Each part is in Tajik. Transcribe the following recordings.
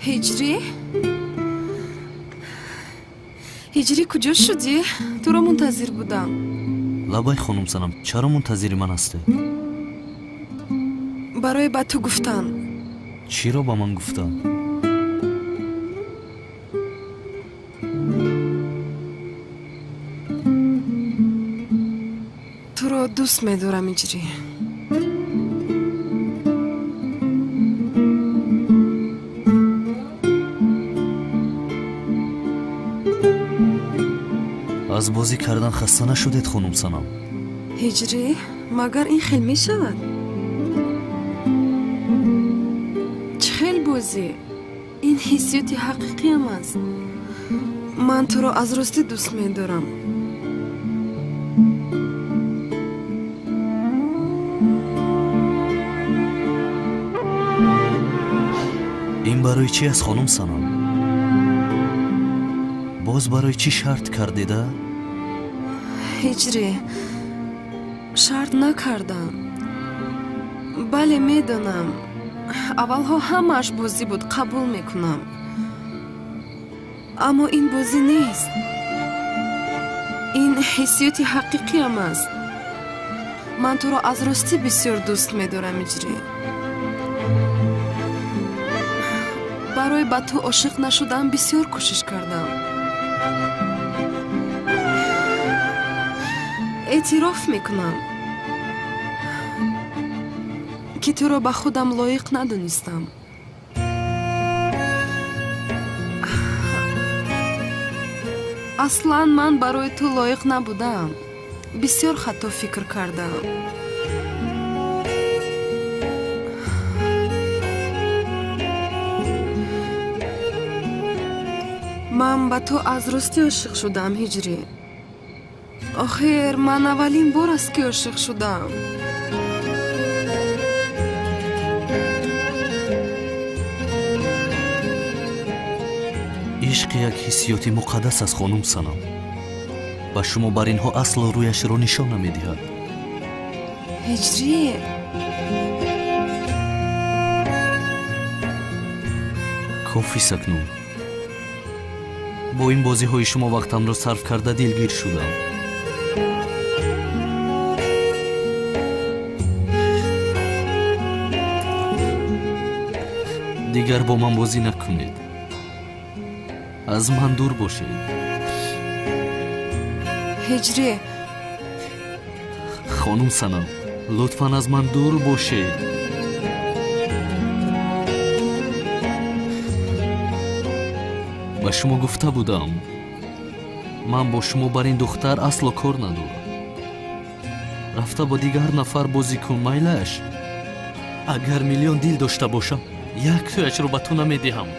Ҳиҷрӣ? Ҳиҷрӣ, куҷо шудӣ? Туро мунтазир будам. Лабай, хонум Санам, чаро мунтазири ман ҳастед? Барои ба ту гуфтан. Чиро ба ман гуфтан? Туро дӯст медорам, Ҳиҷрӣ. Аз бозӣ кардан хаста нашудед, хонум Санам? Ҳиҷрӣ, магар ин хел мешавад? Чӣ хел бозӣ? Ин ҳиссиёти ҳақиқиам аст. Ман туро аз ростӣ дӯст медорам. Ин барои чӣ аст, хонум Санам? Боз барои чӣ шарт кардеда? Ҳиҷрӣ, шарт накардам. Бале, медонам, аввалҳо ҳамааш бозӣ буд, қабул мекунам. Аммо ин бозӣ нест. Ин ҳиссиёти ҳақиқиам аст. Ман туро аз ростӣ бисёр дӯст медорам, Ҳиҷрӣ. Барои ба ту ошиқ нашудан бисёр кӯшиш кардам. Эътироф мекунам, ки туро ба худам лоиқ надонистам. Аслан ман барои ту лоиқ набудам. Бисёр хато фикр кардам. Ман ба ту аз ростӣ ошиқ шудам, Ҳиҷрӣ. Охир ман аввалин бор аст, ки ошиқ шудам. Ишқ як ҳиссиёти муқаддас аст, хонум Санам. Ба шумо бар инҳо асло рӯяшро нишон намедиҳад. Ҳиҷрӣ, кофист акнун. Бо ин бозиҳои шумо вақтамро сарф карда дилгир шудам. Дигар бо ман бозӣ накунед. Аз ман дур бошед. Ҳиҷрӣ, хонум Санам, лутфан аз ман дур бошед. Ба шумо гуфта будам, ман бо шумо бар ин духтар асло кор надорам. Рафта бо дигар нафар бозӣ кун, майлаш. Агар миллион дил дошта бошам, як тӯяшро ба ту намедиҳам.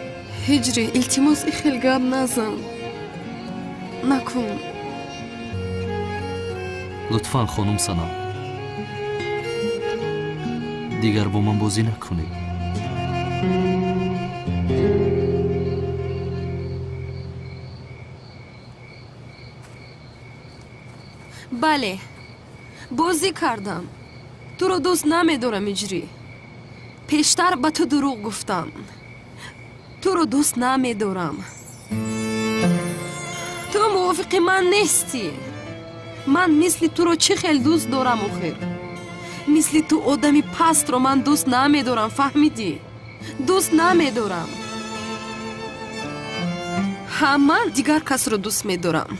Ҳиҷрӣ, илтимос, ин хел гап назан. Накун. Лутфан, хонум Санам, дигар бо ман бозӣ накунед. Бале, бозӣ кардам. Туро дӯст намедорам, Ҳиҷрӣ. Пештар ба ту дурӯғ гуфтам. Туро дӯст намедорам. Ту мувофиқи ман нестӣ. Ман мисли туро чӣ хел дӯст дорам, охир? Мисли ту одами пастро ман дӯст намедорам, фаҳмидӣ? Дӯст намедорам. Ҳа, ман дигар касро дӯст медорам.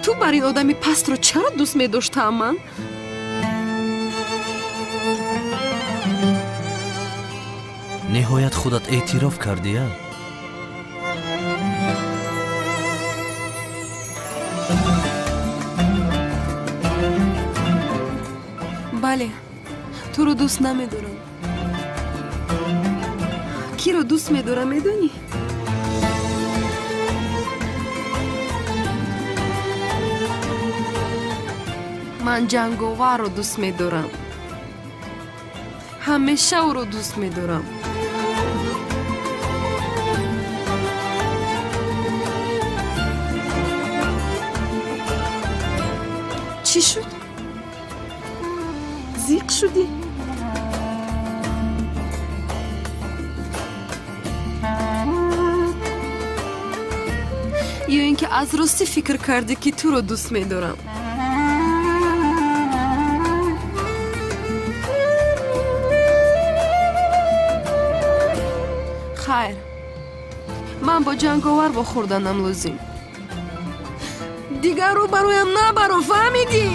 Ту бар ин одами пастро чаро дӯст медоштаам ман? Ниҳоят худат эътироф кардия? Бале, туро дӯст намедорам. Киро дӯст медорам, медонӣ? Ман ҷанговарро дӯст медорам. Ҳамеша ӯро дӯст медорам. Чӣ шуд? Зиқ шудӣ? Ё ин ки аз ростӣ фикр кардӣ, ки туро дӯст медорам? Хайр, ман бо ҷанговар вохӯрданам лозим. Дигар рӯ бароям набаро, фаҳмидӣ?